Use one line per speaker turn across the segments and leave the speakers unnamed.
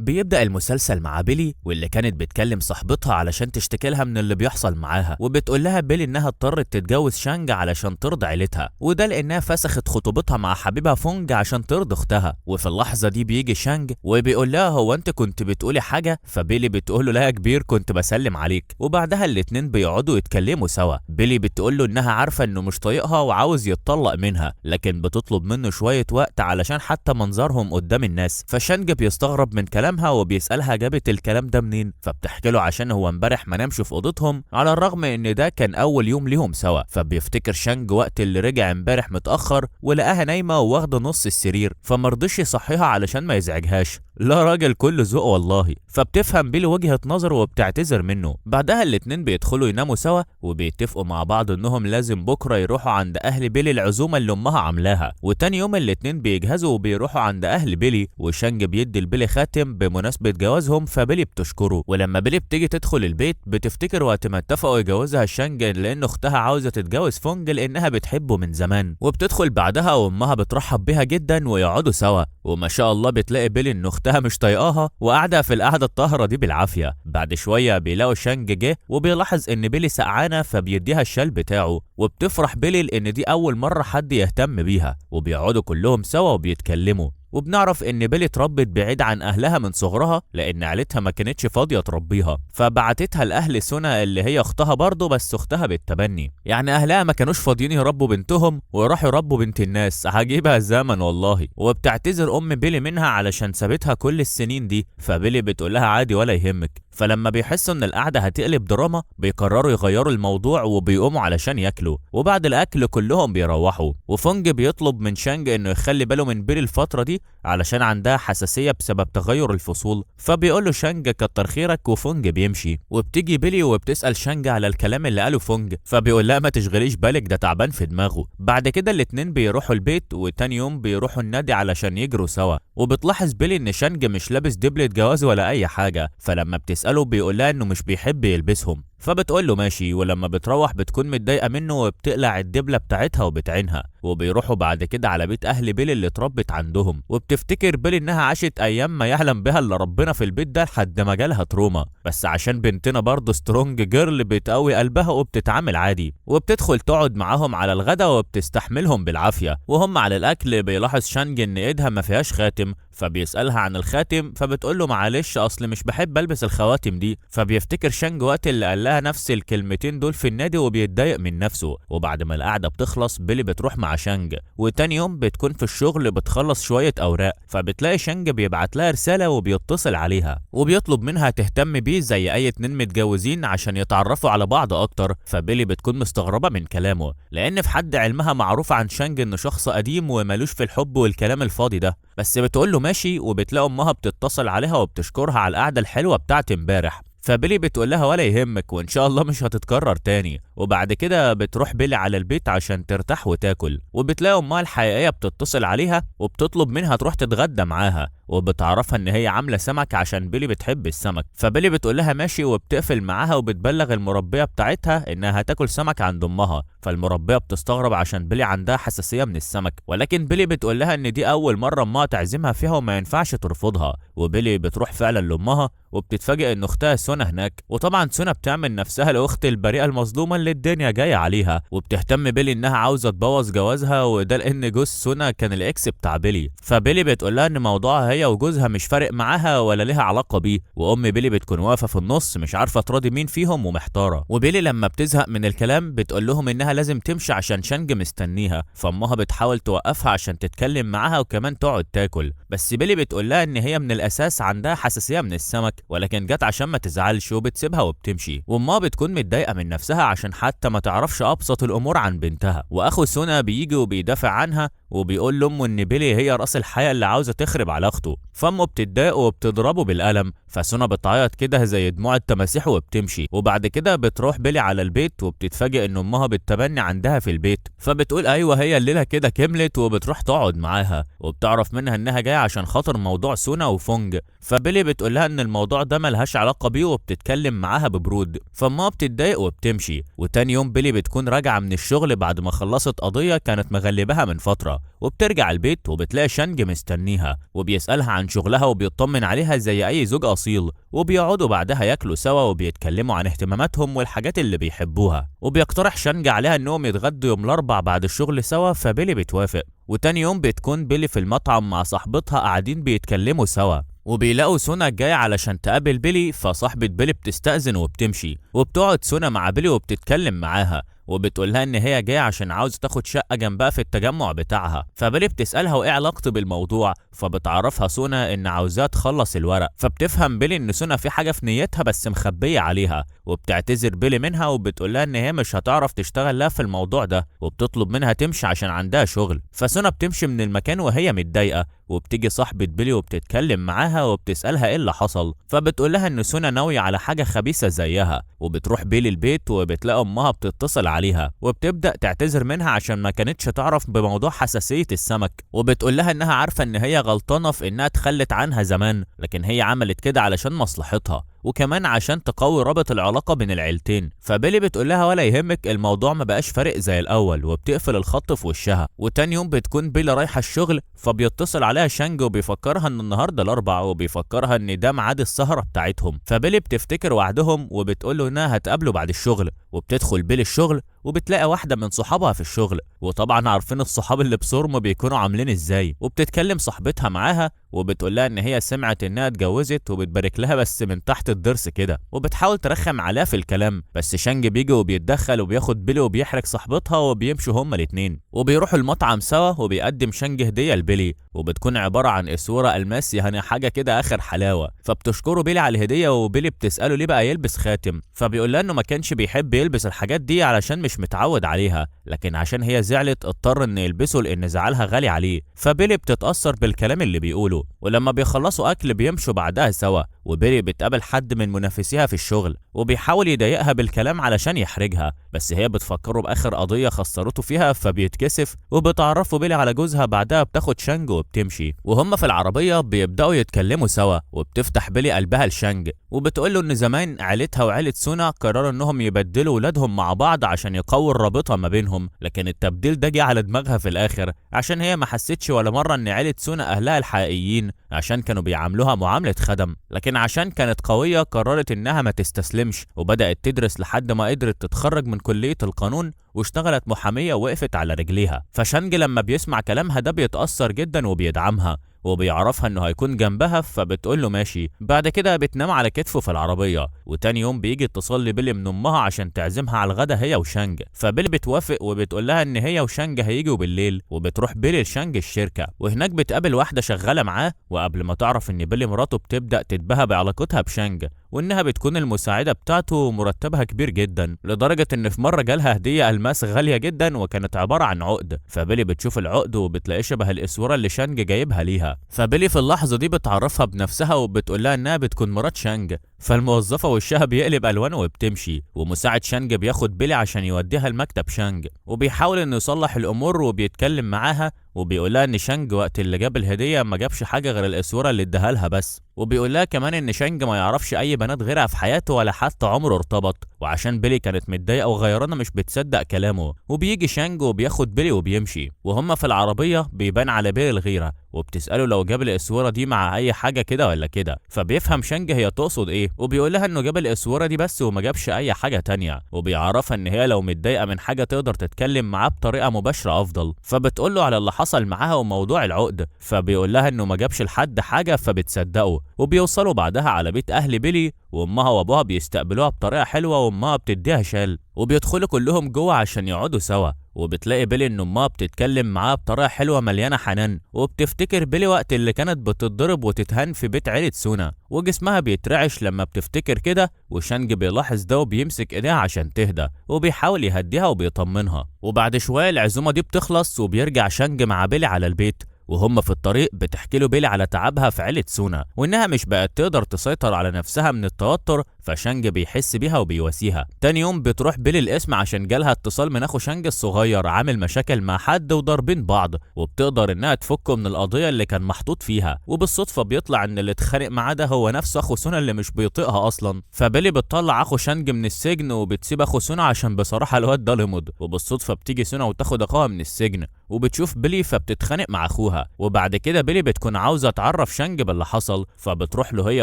بيبدأ المسلسل مع بيلي واللي كانت بتكلم صاحبتها علشان تشتكي لها من اللي بيحصل معاها، وبتقول لها بيلي انها اضطرت تتجوز شانج علشان ترضي عيلتها، وده لانها فسخت خطوبتها مع حبيبها فونج عشان ترضي اختها. وفي اللحظة دي بيجي شانج وبيقول لها هو انت كنت بتقولي حاجة؟ فبيلي بتقول له لا يا كبير كنت بسلم عليك. وبعدها الاتنين بيقعدوا يتكلموا سوا. بيلي بتقول له انها عارفة انه مش طايقها وعاوز يتطلق منها، لكن بتطلب منه شوية وقت علشان حتى منظرهم قدام الناس. فشانج بيستغرب من كلامها وبيسألها جابت الكلام ده منين، فبتحكي له عشان هو امبارح ما نامش في اوضتهم على الرغم ان ده كان اول يوم ليهم سوا. فبيفتكر شانج وقت اللي رجع امبارح متأخر ولقاها نايمة وواخدة نص السرير، فمرضيش يصحيها علشان ما يزعجهاش. لا راجل كله ذوق والله. فبتفهم بيلي وجهة نظره وبتعتذر منه. بعدها الاتنين بيدخلوا يناموا سوا وبيتفقوا مع بعض انهم لازم بكره يروحوا عند اهل بيلي العزومة اللي امها عاملاها. وتاني يوم الاتنين بيجهزوا وبيروحوا عند اهل بيلي، وشانج بيدي لبيلي خاتم بمناسبة جوازهم، فبيلي بتشكره. ولما بيلي بتيجي تدخل البيت بتفتكر وقت ما اتفقوا يجوزها شانج لان اختها عاوزه تتجوز فونج لانها بتحبه من زمان. وبتدخل بعدها وامها بترحب بيها جدا ويقعدوا سوا، وما شاء الله بتلاقي بيلي ان اختها مش طايقاها وقاعدة في القعدة الطاهرة دي بالعافية. بعد شوية بيلاقوا شانج جه وبيلاحظ ان بيلي سقعانه فبيديها الشال بتاعه، وبتفرح بيلي لان دي اول مرة حد يهتم بيها. وبيقعدوا كلهم سوا وبيتكلموا، وبنعرف ان بيلي اتربت بعيد عن اهلها من صغرها لان عيلتها ما كانتش فاضية تربيها، فبعتتها لاهل سونا اللي هي اختها برضه بس اختها بالتبني. يعني اهلها ما كانوش فاضيين يربوا بنتهم وراحوا يربوا بنت الناس، عجيبة الزمن والله. وبتعتذر ام بيلي منها علشان سابتها كل السنين دي، فبيلي بتقول لها عادي ولا يهمك. فلما بيحسوا ان القعدة هتقلب دراما بيقرروا يغيروا الموضوع وبيقوموا علشان ياكلوا. وبعد الاكل كلهم بيروحوا، وفونج بيطلب من شانج انه يخلي باله من بيلي الفترة دي علشان عندها حساسية بسبب تغير الفصول، فبيقول له شانج كتر خيرك، وفونج بيمشي. وبتيجي بيلي وبتسال شانج على الكلام اللي قاله فونج، فبيقول لها ما تشغليش بالك ده تعبان في دماغه. بعد كده الاتنين بيروحوا البيت، وتاني يوم بيروحوا النادي علشان يجروا سوا. وبتلاحظ بيلي ان شانج مش لابس دبلة جواز ولا اي حاجة، فلما بتساله بيقول لها انه مش بيحب يلبسهم، فبتقول له ماشي. ولما بتروح بتكون متضايقة منه وبتقلع الدبله بتاعتها وبتعينها. وبيروحوا بعد كده على بيت اهل بيلي اللي اتربت عندهم، وبتفتكر بيلي انها عاشت ايام ما يعلم بها الا ربنا في البيت ده لحد ما جالها trauma، بس عشان بنتنا برضه strong girl بتقوي قلبها وبتتعامل عادي. وبتدخل تقعد معاهم على الغدا وبتستحملهم بالعافية. وهم على الاكل بيلاحظ شانج ان ايدها ما فيهاش خاتم، فبيسالها عن الخاتم، فبتقول له معلش اصل مش بحب البس الخواتم دي. فبيفتكر شانج وقت اللي قال لها نفس الكلمتين دول في النادي وبيتضايق من نفسه. وبعد ما القعدة بتخلص بيلي بتروح مع شانج، وتاني يوم بتكون في الشغل بتخلص شوية اوراق، فبتلاقي شانج بيبعت لها رسالة وبيتصل عليها وبيطلب منها تهتم بيه زي اي اتنين متجوزين عشان يتعرفوا على بعض اكتر. فبيلي بتكون مستغربه من كلامه لان في حد علمها معروف عن شانج انه شخص قديم ومالوش في الحب والكلام الفاضي ده، بس بتقول له ماشي. وبتلاقي امها بتتصل عليها وبتشكرها على القعدة الحلوة بتاعت امبارح، فبيلي بتقول لها ولا يهمك وان شاء الله مش هتتكرر تاني. وبعد كده بتروح بيلي على البيت عشان ترتاح وتاكل، وبتلاقي امها الحقيقية بتتصل عليها وبتطلب منها تروح تتغدى معاها، وبتعرفها ان هي عامله سمك عشان بيلي بتحب السمك. فبيلي بتقول لها ماشي وبتقفل معاها وبتبلغ المربيه بتاعتها انها هتاكل سمك عند امها. فالمربيه بتستغرب عشان بيلي عندها حساسية من السمك، ولكن بيلي بتقول لها ان دي اول مرة امها تعزمها فيها وما ينفعش ترفضها. وبيلي بتروح فعلا لامها وبتتفاجئ ان اختها سونا هناك، وطبعا سونا بتعمل نفسها الاخت البريئة المظلومة اللي الدنيا جاية عليها، وبتهتم بيلي انها عاوزه تبوظ جوازها، وده لان جوز سونا كان ال ex بتاع بيلي. فبيلي بتقول لها ان موضوعها هي وجوزها مش فارق معاها ولا ليها علاقة بيه، وام بيلي بتكون واقفة في النص مش عارفه تراضي مين فيهم ومحتاره. وبيلي لما بتزهق من الكلام بتقول لهم انها لازم تمشي عشان شانج مستنيها، فامها بتحاول توقفها عشان تتكلم معاها وكمان تقعد تاكل، بس بيلي بتقول لها ان هي من الاساس عندها حساسية من السمك ولكن جت عشان ما تزعلش، وبتسيبها وبتمشي. وامها بتكون متضايقة من نفسها عشان حتى ما تعرفش ابسط الامور عن بنتها. واخو سونا بيجي وبيدافع عنها وبيقول لامه ان بيلي هي راس الحياة اللي عاوزه تخرب علاقته، فامه بتتضايق وبتضربه بالقلم، فسونا بتعيط كده زي دموع التماسيح وبتمشي. وبعد كده بتروح بيلي على البيت وبتتفاجئ ان امها بالتبني عندها في البيت، فبتقول ايوه هي الليلة كده كملت، وبتروح تقعد معاها وبتعرف منها انها جاية عشان خاطر موضوع سونا وفونج. فبيلي بتقول لها ان الموضوع ده ملهاش علاقة بيه وبتتكلم معاها ببرود، فامها بتتضايق وبتمشي. وتاني يوم بيلي بتكون راجعه من الشغل بعد ما خلصت قضية كانت مغلبها من فترة، وبترجع البيت وبتلاقي شانج مستنيها وبيسألها وبيسألها عن شغلها وبيطمن عليها زي أي زوج أصيل، وبيقعدوا بعدها ياكلوا سوا وبيتكلموا عن اهتماماتهم والحاجات اللي بيحبوها. وبيقترح شانج عليها انهم يتغدوا يوم الاربع بعد الشغل سوا، فبيلي بتوافق. وتاني يوم بتكون بيلي في المطعم مع صاحبتها قاعدين بيتكلموا سوا، وبيلاقوا سونا جاية علشان تقابل بيلي، فصاحبة بيلي بتستأذن وبتمشي، وبتقعد سونا مع بيلي وبتتكلم معاها وبتقولها ان هي جاية عشان عاوزه تاخد شقه جنبها في التجمع بتاعها. فبيلي بتسالها وايه علاقته بالموضوع، فبتعرفها سونا ان عاوزاها تخلص الورق، فبتفهم بيلي ان سونا في حاجة في نيتها بس مخبيه عليها، وبتعتذر بيلي منها وبتقولها ان هي مش هتعرف تشتغل لها في الموضوع ده، وبتطلب منها تمشي عشان عندها شغل. فسونا بتمشي من المكان وهي متضايقة، وبتيجي صاحبة بيلي وبتتكلم معاها وبتسألها ايه اللي حصل، فبتقول لها ان سونا ناوية على حاجة خبيثة زيها. وبتروح بيلي البيت وبتلاقي امها بتتصل عليها وبتبدأ تعتذر منها عشان ما كانتش تعرف بموضوع حساسية السمك، وبتقول لها انها عارفة ان هي غلطانة في انها تخلت عنها زمان، لكن هي عملت كده علشان مصلحتها وكمان عشان تقوي رابط العلاقة بين العيلتين. فبيلي بتقول لها ولا يهمك، الموضوع ما بقاش فارق زي الأول، وبتقفل الخط في وشها. وتاني يوم بتكون بيلي رايحة الشغل، فبيتصل عليها شانج وبيفكرها ان النهارده الأربع، وبيفكرها ان ده ميعاد السهرة بتاعتهم. فبيلي بتفتكر وعدهم وبتقول له انها هتقابله بعد الشغل. وبتدخل بيلي الشغل وبتلاقي واحدة من صحابها في الشغل، وطبعا عارفين الصحاب اللي بصرم بيكونوا عاملين ازاي. وبتتكلم صاحبتها معاها وبتقول لها ان هي سمعت انها اتجوزت وبتبارك لها بس من تحت الضرس كده، وبتحاول ترخم عليها في الكلام، بس شانج بيجي وبيتدخل وبياخد بيلي وبيحرج صاحبتها وبيمشوا هما الاتنين. وبيروحوا المطعم سوا، وبيقدم شانج هدية لبيلي وبتكون عبارة عن اسورة الماس، يعني حاجة كده اخر حلاوة. فبتشكره بيلي على الهدية، وبيلي بتسأله ليه بقى يلبس خاتم، فبيقول لها انه ما كانش بيحب يلبس الحاجات دي علشان مش متعود عليها، لكن عشان هي زعلت اضطر انه يلبسه لان زعلها غالي عليه. فبيلي بتتأثر بالكلام اللي بيقوله، ولما بيخلصوا اكل بيمشوا بعدها سوا. وبيلي بتقابل حد من منافسيها في الشغل وبيحاول يضايقها بالكلام علشان يحرجها، بس هي بتفكره باخر قضية خسرته فيها فبيتكسف، وبتعرفه بيلي على جوزها. بعدها بتاخد شانج وبتمشي، وهم في العربية بيبداوا يتكلموا سوا، وبتفتح بيلي قلبها لشانج وبتقول له ان زمان عيلتها وعيلة سونا قرروا انهم يبدلوا ولادهم مع بعض عشان يقووا الرابطة ما بينهم، لكن التبديل ده جه على دماغها في الاخر عشان هي ما حستش ولا مرة ان عيله سونا اهلها الحقيقيين، عشان كانوا بيعاملوها معاملة خدم. لكن عشان كانت قوية قررت انها ما تستسلمش، وبدات تدرس لحد ما قدرت تتخرج من كليه القانون واشتغلت محاميه ووقفت على رجليها. فشانج لما بيسمع كلامها ده بيتاثر جدا وبيدعمها وبيعرفها انه هيكون جنبها، فبتقول له ماشي. بعد كده بتنام على كتفه في العربية. وتاني يوم بيجي اتصال لبيلي من امها عشان تعزمها على الغدا هي وشانج، فبيلي بتوافق وبتقول لها ان هي وشانج هيجوا بالليل. وبتروح بيلي لشانج الشركة، وهناك بتقابل واحدة شغالة معاه، وقبل ما تعرف ان بيلي مراته بتبدا تتباهى بعلاقتها بشانج وانها بتكون المساعدة بتاعته ومرتبها كبير جدا، لدرجة ان في مرة جالها هديه الماس غالية جدا وكانت عبارة عن عقد. فبيلي بتشوف العقد وبتلاقيه شبه الاسوره اللي شانج جايبها ليها. فبيلي في اللحظة دي بتعرفها بنفسها وبتقول لها انها بتكون مرات شانج، فالموظفه وشها بيقلب الوانه وبتمشي. ومساعد شانج بياخد بيلي عشان يوديها لمكتب شانج، وبيحاول انه يصلح الامور وبيتكلم معاها وبيقول لها ان شانج وقت اللي جاب الهدية ما جابش حاجة غير الاسوره اللي اداها لها بس، وبيقول لها كمان ان شانج ما يعرفش اي بنات غيرها في حياته ولا حتى عمره ارتبط. وعشان بيلي كانت متضايقة وغيرانه مش بتصدق كلامه، وبيجي شانج وبياخد بيلي وبيمشي. وهم في العربية بيبان على بيلي الغيرة، وبتساله لو جاب الاسوره دي مع اي حاجة كده ولا كده، فبيفهم شانج هي تقصد ايه، وبيقول لها انه جاب الاسوره دي بس وما جابش اي حاجة تانية، وبيعرفها ان هي لو متضايقة من حاجة تقدر تتكلم معاه بطريقة مباشرة افضل. فبتقول له على اللي حصل معاها وموضوع العقد، فبيقول لها انه ما جابش لحد حاجة فبتصدقه. وبيوصلوا بعدها على بيت اهل بيلي، وامها وابوها بيستقبلوها بطريقة حلوة، وامها بتديها شال، وبيدخلوا كلهم جوه عشان يقعدوا سوا. وبتلاقي بيلي ان امها بتتكلم معاها بطريقة حلوة مليانة حنان، وبتفتكر بيلي وقت اللي كانت بتتضرب وتتهان في بيت عيله سونا، وجسمها بيترعش لما بتفتكر كده. وشانج بيلاحظ ده وبيمسك ايديها عشان تهدى، وبيحاول يهديها وبيطمنها. وبعد شوية العزومة دي بتخلص، وبيرجع شانج مع بيلي على البيت. وهم في الطريق بتحكي له بيلي على تعبها في عيلة سونا، وإنها مش بقت تقدر تسيطر على نفسها من التوتر فشانج بيحس بيها وبيواسيها. تاني يوم بتروح بيلي القسم عشان جالها اتصال من اخو شانج الصغير عامل مشاكل مع حد وضاربين بعض، وبتقدر انها تفكه من القضية اللي كان محطوط فيها. وبالصدفه بيطلع ان اللي اتخانق معاه ده هو نفسه اخو سونا اللي مش بيطيقها اصلا. فبيلي بتطلع اخو شانج من السجن وبتسيب اخو سونا عشان بصراحة الواد ده لمض. وبالصدفه بتيجي سونا وتاخد اخوها من السجن وبتشوف بيلي فبتتخانق مع اخوها. وبعد كده بيلي بتكون عاوزه تعرف شانج باللي حصل، فبتروح له هي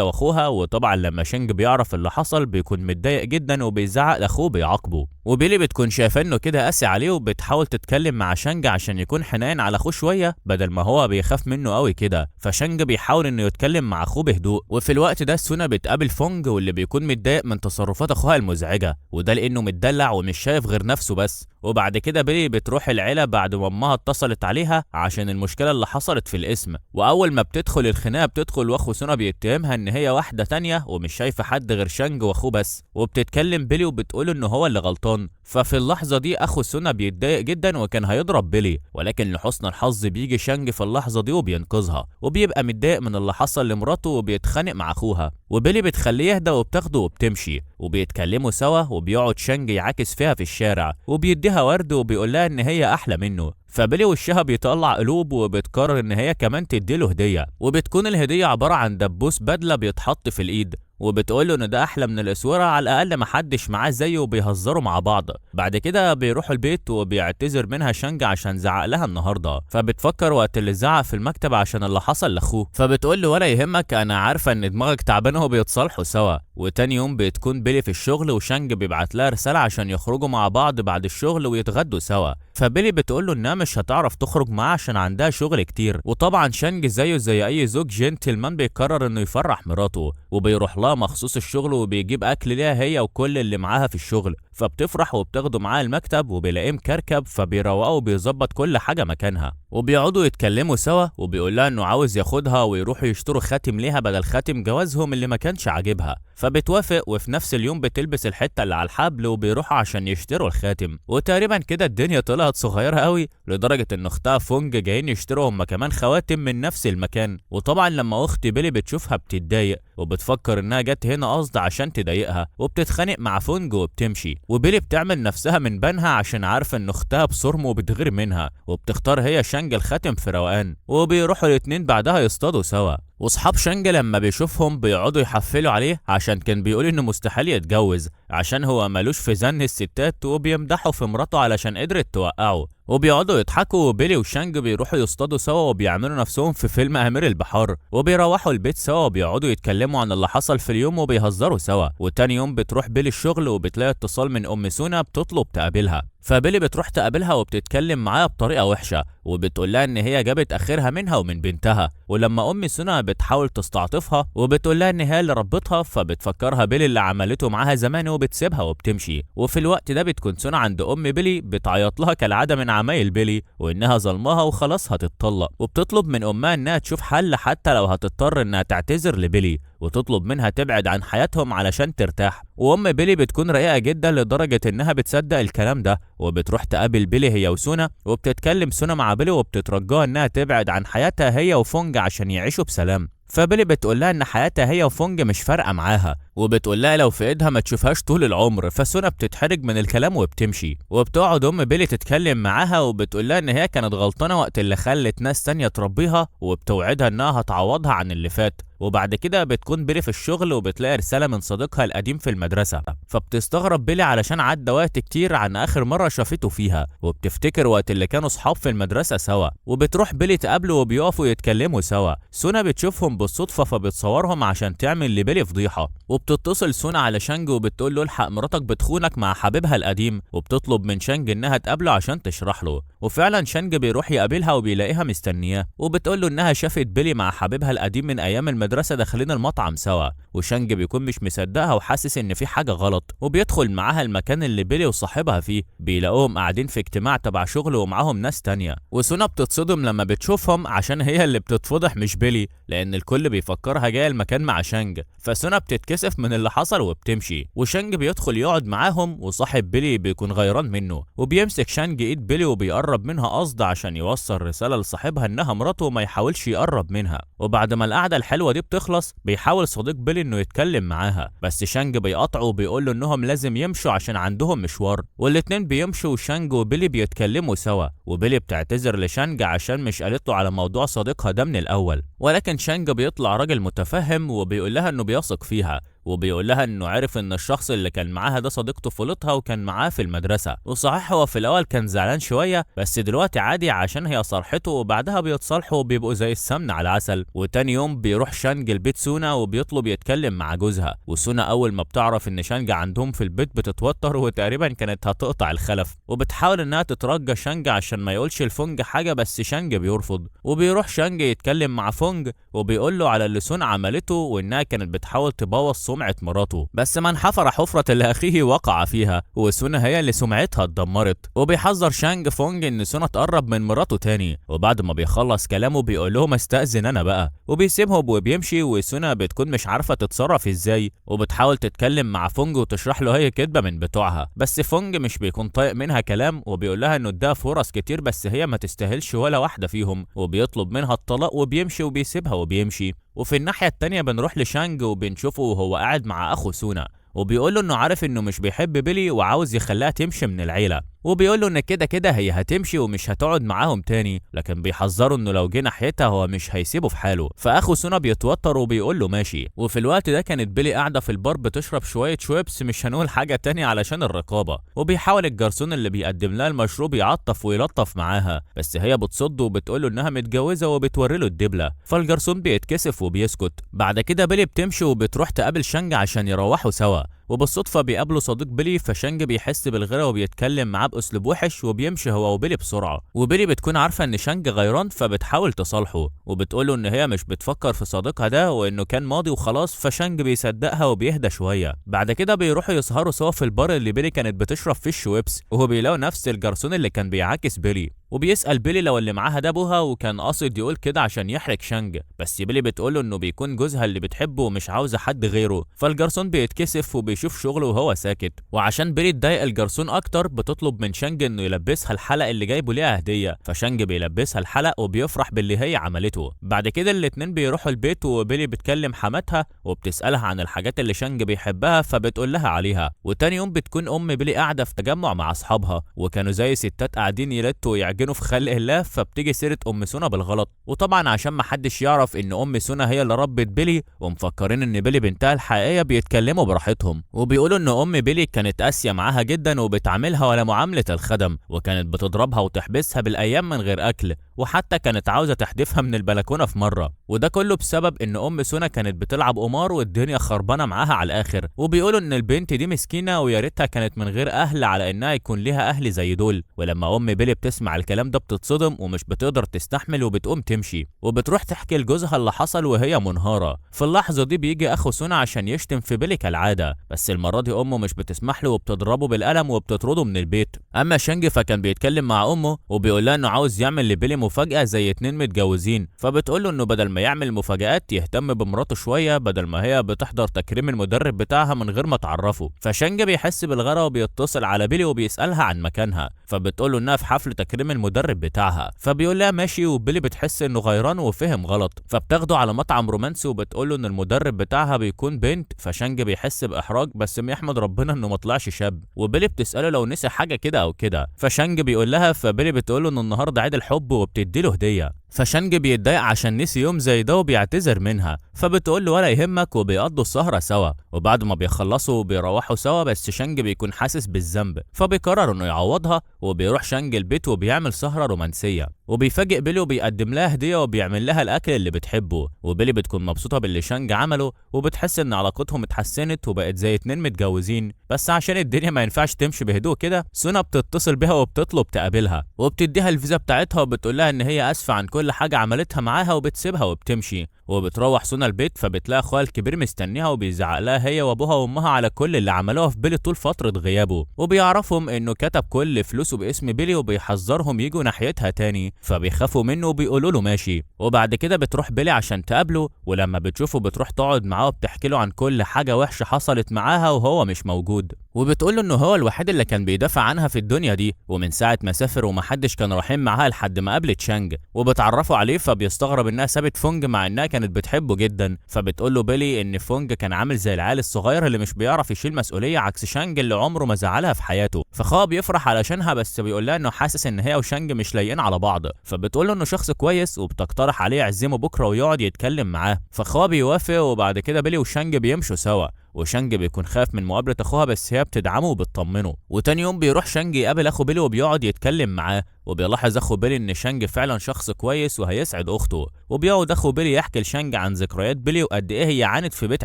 واخوها. وطبعا لما شانج بيعرف اللي حصل بيكون متضايق جدا وبيزعق لاخوه بيعاقبه. وبيلي بتكون شايفه انه كده قاسي عليه، وبتحاول تتكلم مع شانج عشان يكون حنين على اخوه شوية بدل ما هو بيخاف منه قوي كده. فشانج بيحاول انه يتكلم مع اخوه بهدوء. وفي الوقت ده سونا بتقابل فونج واللي بيكون متضايق من تصرفات اخوها المزعجة، وده لانه متدلع ومش شايف غير نفسه بس. وبعد كده بيلي بتروح العيلة بعد ما امها اتصلت عليها عشان المشكلة اللي حصلت في القسم. واول ما بتدخل الخناقة بتدخل واخو سونا بيتهمها ان هي واحدة تانية ومش شايفه حد غير شانج واخوه بس. وبتتكلم بيلي وبتقول ان هو اللي غلطان. ففي اللحظة دي اخو سونا بيتضايق جدا وكان هيضرب بيلي، ولكن لحسن الحظ بيجي شانج في اللحظة دي وبينقذها، وبيبقى متضايق من اللي حصل لمراته وبيتخانق مع اخوها. وبيلي بتخليه يهدى وبتاخده وبتمشي وبيتكلموا سوا، وبيقعد شانج يعاكس فيها في الشارع وبيديها ورد وبيقول لها ان هي احلى منه. فبيلي وشها بيطلع قلوب وبتقرر ان هي كمان تديله هديه، وبتكون الهدية عبارة عن دبوس بدله بيتحط في الايد، وبتقول له ان ده احلى من الاسوره على الاقل محدش معاه زيه، وبيهزروا مع بعض. بعد كده بيروحوا البيت وبيعتذر منها شانج عشان زعق لها النهارده، فبتفكر وقت اللي زعق في المكتب عشان اللي حصل لاخوه، فبتقول له ولا يهمك انا عارفه ان دماغك تعبانة، وبيتصالحوا سوا. وتاني يوم بتكون بيلي في الشغل وشانج بيبعت لها رسالة عشان يخرجوا مع بعض بعد الشغل ويتغدوا سوا. فبيلي بتقول له انها مش هتعرف تخرج معاه عشان عندها شغل كتير. وطبعا شانج زيه زي اي زوج جنتلمان بيقرر انه يفرح مراته، وبيروح لها مخصوص الشغل وبيجيب اكل ليها هي وكل اللي معاها في الشغل. فبتفرح وبتاخده معاها المكتب وبيلاقيه مكركب، فبيروقه وبيظبط كل حاجة مكانها، وبيقعدوا يتكلموا سوا. وبيقول لها انه عاوز ياخدها ويروحوا يشتروا خاتم ليها بدل خاتم جوازهم اللي ما كانش عاجبها، فبتوافق. وفي نفس اليوم بتلبس الحتة اللي على الحبل وبيروحوا عشان يشتروا الخاتم. وتقريبا كده الدنيا طلعت صغيرة قوي لدرجة ان اختها فونج جايين يشتروا هما كمان خواتم من نفس المكان. وطبعا لما اخت بيلي بتشوفها بتتضايق وبتفكر انها جت هنا قصد عشان تضايقها، وبتتخانق مع فونج وبتمشي. وبيلي بتعمل نفسها من بنها عشان عارفه ان اختها بصرم وبتغير منها، وبتختار هي شانج الخاتم في روقان. وبيروحوا الاتنين بعدها يصطادوا سوا. واصحاب شانج لما بيشوفهم بيقعدوا يحفلوا عليه عشان كان بيقول انه مستحيل يتجوز عشان هو مالوش في زن الستات، وبيمدحوا في مراته علشان قدرت توقعه. وبيقعدوا يضحكوا. وبيلي وشانج بيروحوا يصطادوا سوا وبيعملوا نفسهم في فيلم امير البحار، وبيروحوا البيت سوا وبيقعدوا يتكلموا عن اللي حصل في اليوم وبيهزروا سوا. وتاني يوم بتروح بيلي الشغل وبتلاقي اتصال من ام سونا بتطلب تقابلها. فبيلي بتروح تقابلها وبتتكلم معاها بطريقة وحشة، وبتقول لها ان هي جابت اخرها منها ومن بنتها. ولما ام سونا بتحاول تستعطفها وبتقول لها ان هي اللي ربتها، فبتفكرها بيلي اللي عملته معاها زمان وبتسيبها وبتمشي. وفي الوقت ده بتكون سونا عند ام بيلي بتعيط لها كالعادة من عمايل بيلي وانها ظلمها وخلاص هتتطلق، وبتطلب من امها انها تشوف حل حتى لو هتضطر انها تعتذر لبيلي، وتطلب منها تبعد عن حياتهم علشان ترتاح. وام بيلي بتكون رقيقه جدا لدرجة انها بتصدق الكلام ده، وبتروح تقابل بيلي هي وسونا، وبتتكلم سونا مع بيلي وبتترجاها انها تبعد عن حياتها هي وفونج عشان يعيشوا بسلام. فبيلي بتقول لها ان حياتها هي وفونج مش فارقه معاها، وبتقول لها لو في ايدها ما تشوفهاش طول العمر. فسونا بتتحرج من الكلام وبتمشي. وبتقعد ام بيلي تتكلم معاها وبتقول لها ان هي كانت غلطانة وقت اللي خلت ناس تانية تربيها، وبتوعدها انها هتعوضها عن اللي فات. وبعد كده بتكون بيلي في الشغل وبتلاقي رسالة من صديقها القديم في المدرسة، فبتستغرب بيلي علشان عدى وقت كتير عن آخر مرة شافته فيها، وبتفتكر وقت اللي كانوا صحاب في المدرسة سوا. وبتروح بيلي تقابله وبيقفوا يتكلموا سوا. سونا بتشوفهم بالصدفة فبتصورهم عشان تعمل لبيلي فضيحة. وبتتصل سونا على شانج وبتقول له الحق مراتك بتخونك مع حبيبها القديم، وبتطلب من شانج انها تقابله عشان تشرح له. وفعلا شانج بيروح يقابلها وبيلاقيها مستنياه، وبتقول له انها شافت بيلي مع حبيبها القديم من ايام المدرسة داخلين المطعم سوا. وشانج بيكون مش مصدقها وحاسس ان في حاجة غلط، وبيدخل معاها المكان اللي بيلي وصاحبها فيه، بيلاقوهم قاعدين في اجتماع تبع شغل ومعاهم ناس تانية. وسونا بتتصدم لما بتشوفهم عشان هي اللي بتتفضح مش بيلي، لان الكل بيفكرها جاية المكان مع شانج. فسونا بتتكسف من اللي حصل وبتمشي، وشانج بيدخل يقعد معاهم، وصاحب بيلي بيكون غيران منه، وبيمسك شانج ايد بيلي وبيقرب بيقرب منها قصد عشان يوصل رسالة لصاحبها انها مراته وما يحاولش يقرب منها. وبعد ما القعدة الحلوة دي بتخلص بيحاول صديق بيلي انه يتكلم معاها، بس شانج بيقاطعه وبيقول له انهم لازم يمشوا عشان عندهم مشوار. والاتنين بيمشوا وشانج وبيلي بيتكلموا سوا، وبيلي بتعتذر لشانج عشان مش قالت له على موضوع صديقها ده من الاول، ولكن شانج بيطلع راجل متفهم وبيقول لها انه بيثق فيها، وبيقول لها انه عرف ان الشخص اللي كان معاها ده صديق طفولتها وكان معاه في المدرسة، وصحيح هو في الاول كان زعلان شوية بس دلوقتي عادي عشان هي صرحته، وبعدها بيتصالحوا وبيبقوا زي السمن على العسل. وتاني يوم بيروح شانج البيت سونا وبيطلب يتكلم مع جوزها، وسونا اول ما بتعرف ان شانج عندهم في البيت بتتوتر وتقريبا كانت هتقطع الخلف، وبتحاول انها تترجى شانج عشان ما يقولش لفونج حاجة، بس شانج بيرفض. وبيروح شانج يتكلم مع فونج وبيقول له على اللي سونا عملته وانها كانت بتحاول تبوظ سمعة مراته، بس من حفر حفرة لأخيه وقع فيها، وسونا هي اللي سمعتها اتدمرت. وبيحذر شانج فونج ان سونا تقرب من مراته تاني، وبعد ما بيخلص كلامه بيقول لهم استأذن انا بقى، وبيسيبهم وبيمشي. وسونا بتكون مش عارفة تتصرف ازاي، وبتحاول تتكلم مع فونج وتشرح له هي كدبة من بتوعها، بس فونج مش بيكون طايق منها كلام، وبيقول لها انه اداها فرص كتير بس هي ما تستاهلش ولا واحدة فيهم، وبيطلب منها الطلاق وبيمشي وبيسيبها وبيمشي. وفي الناحية التانية بنروح لشانج وبنشوفه وهو قاعد مع أخو سونا، وبيقول له انه عارف انه مش بيحب بيلي وعاوز يخليها تمشي من العيلة، وبيقول له ان كده كده هي هتمشي ومش هتقعد معاهم تاني، لكن بيحذره انه لو جه ناحيتها هو مش هيسيبه في حاله. فاخو سونا بيتوتر وبيقول له ماشي. وفي الوقت ده كانت بيلي قاعدة في البار بتشرب شوية شويبس، مش هنقول حاجة تاني علشان الرقابة، وبيحاول الجرسون اللي بيقدم لها المشروب يعطف ويلطف معاها، بس هي بتصده وبتقول له انها متجوزة وبتوري له الدبله، فالجرسون بيتكسف وبيسكت. بعد كده بيلي بتمشي وبتروح تقابل شانج عشان يروحوا سوا، وبالصدفة بيقابلوا صديق بيلي، فشانج بيحس بالغيرة وبيتكلم معاه بأسلوب وحش وبيمشي هو وبيلي بسرعة. وبيلي بتكون عارفة إن شانج غيران فبتحاول تصالحه وبتقوله إن هي مش بتفكر في صديقها ده وإنه كان ماضي وخلاص، فشانج بيصدقها وبيهدى شوية. بعد كده بيروحوا يسهروا سوا في البار اللي بيلي كانت بتشرب فيه الشويبس، وهو بيلاقوا نفس الجرسون اللي كان بيعاكس بيلي، وبيسأل بيلي لو اللي معاها ده ابوها، وكان قاصد يقول كده عشان يحرج شانج، بس بيلي بتقوله انه بيكون جوزها اللي بتحبه ومش عاوزه حد غيره، فالجرسون بيتكسف وبيشوف شغله وهو ساكت. وعشان بيلي تضايق الجرسون اكتر بتطلب من شانج انه يلبسها الحلق اللي جايبه ليها هديه، فشانج بيلبسها الحلق وبيفرح باللي هي عملته. بعد كده الاتنين بيروحوا البيت، وبيلي بتكلم حماتها وبتسألها عن الحاجات اللي شانج بيحبها فبتقول لها عليها. وتاني يوم بتكون ام بيلي قاعدة في تجمع مع اصحابها، وكانوا زي ستات قاعدين يلتوا ويعجنوا في خلق الله، فبتيجي سيره ام سونا بالغلط. وطبعا عشان ما حدش يعرف ان ام سونا هي اللي ربت بيلي ومفكرين ان بيلي بنتها الحقيقية بيتكلموا براحتهم، وبيقولوا ان ام بيلي كانت قاسية معاها جدا وبتعاملها ولا معاملة الخدم، وكانت بتضربها وتحبسها بالايام من غير اكل، وحتى كانت عاوزه تحدفها من البلكونه في مرة. وده كله بسبب ان ام سونا كانت بتلعب قمار والدنيا خربانة معاها على الاخر. وبيقولوا ان البنت دي مسكينه ويا ريتها كانت من غير اهل على انها يكون ليها اهل زي دول. ولما ام بيلي بتسمع الكلام ده بتتصدم ومش بتقدر تستحمل وبتقوم تمشي، وبتروح تحكي لجوزها اللي حصل وهي منهاره. في اللحظة دي بيجي اخو سونا عشان يشتم في بيلي كالعادة، بس المرة دي امه مش بتسمح له وبتضربه بالقلم وبتطرده من البيت. اما شانج فكان بيتكلم مع امه وبيقول لها انه عاوز يعمل لبيلي مفاجاة زي اتنين متجوزين، فبتقول له انه بدل ما يعمل مفاجآت يهتم بمراته شوية بدل ما هي بتحضر تكريم المدرب بتاعها من غير ما تعرفه. فشانج بيحس بالغيره وبيتصل على بيلي وبيسالها عن مكانها، فبتقول له انها في حفل تكريم المدرب بتاعها، فبيقول لها ماشي. وبيلي بتحس انه غيران وفهم غلط، فبتاخده على مطعم رومانسي وبتقول له ان المدرب بتاعها بيكون بنت، فشانج بيحس باحراج بس يحمد ربنا انه ما طلعش شاب. وبيلي بتساله لو نسي حاجة كده او كده، فشانج بيقول لها، فبيلي بتقول له ان النهارده عيد الحب وبتدي له هديه، فشانج بيتضايق عشان نسي يوم زي ده وبيعتذر منها، فبتقول له ولا يهمك، وبيقضوا السهرة سوا. وبعد ما بيخلصوا بيروحوا سوا، بس شانج بيكون حاسس بالذنب فبيقرر انه يعوضها، وبيروح شانج البيت وبيعمل سهره رومانسية، وبيفاجئ بيلي وبيقدم لها هديه وبيعمل لها الاكل اللي بتحبه. وبيلي بتكون مبسوطة باللي شانج عمله وبتحس ان علاقتهم اتحسنت وبقت زي اتنين متجوزين. بس عشان الدنيا ما ينفعش تمشي بهدوء كده، سونا بتتصل بيها وبتطلب تقابلها، وبتديها الفيزا بتاعتها وبتقول لها ان هي اسفه عن كل كل حاجة عملتها معاها وبتسيبها وبتمشي. وبتروح سونا البيت فبتلاقي اخوها الكبير مستنيها وبيزعق لها هي وابوها وامها على كل اللي عملوها في بيلي طول فترة غيابه، وبيعرفهم انه كتب كل فلوسه باسم بيلي وبيحذرهم يجوا ناحيتها تاني، فبيخافوا منه وبيقولوا له ماشي. وبعد كده بتروح بيلي عشان تقابله، ولما بتشوفه بتروح تقعد معاه وبتحكي له عن كل حاجة وحشة حصلت معاها وهو مش موجود، وبتقول له انه هو الوحيد اللي كان بيدافع عنها في الدنيا دي، ومن ساعة ما سافر ومحدش كان رحيم معاها لحد ما قابلت شانج. وبتعرفوا عليه فبيستغرب انها سابت فونج مع انها كانت بتحبه جدا، فبتقول له بيلي ان فونج كان عامل زي العيال الصغير اللي مش بيعرف يشيل مسؤولية عكس شانج اللي عمره ما زعلها في حياته. فخا بيفرح علشانها بس بيقول لها انه حاسس ان هي وشانج مش لايقين على بعض، فبتقول له انه شخص كويس وبتقترح عليه يعزمه بكره ويقعد يتكلم معاه، فخا بيوافق. وبعد كده بيلي وشانج بيمشوا سوا، وشانج بيكون خايف من مقابلة اخوها بس هي بتدعمه وبتطمنه. وتاني يوم بيروح شانج يقابل اخو بيلي وبيقعد يتكلم معاه، وبيلاحظ اخو بيلي ان شانج فعلا شخص كويس وهيسعد اخته. وبيقعد اخو بيلي يحكي لشانج عن ذكريات بيلي وقد ايه هي عانت في بيت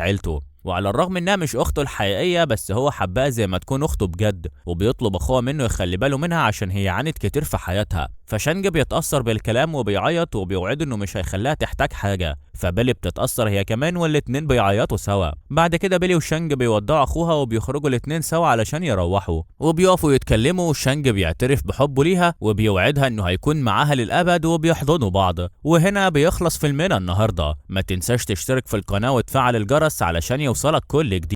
عيلته، وعلى الرغم انها مش اخته الحقيقية بس هو حبها زي ما تكون اخته بجد، وبيطلب اخوها منه يخلي باله منها عشان هي عانت كتير في حياتها. فشانج بيتاثر بالكلام وبيعيط وبيوعده انه مش هيخليها تحتاج حاجة، فبيلي بتتاثر هي كمان والاتنين بيعيطوا سوا. بعد كده بيلي وشانج بيودعوا اخوها وبيخرجوا الاتنين سوا علشان يروحوا، وبيقفوا يتكلموا، وشانج بيعترف بحبه ليها وبيوعدها انه هيكون معاها للابد وبيحضنوا بعض. وهنا بيخلص فيلمنا النهارده. ما تنساش تشترك في القناة وتفعل الجرس علشان يوصلك كل جديد.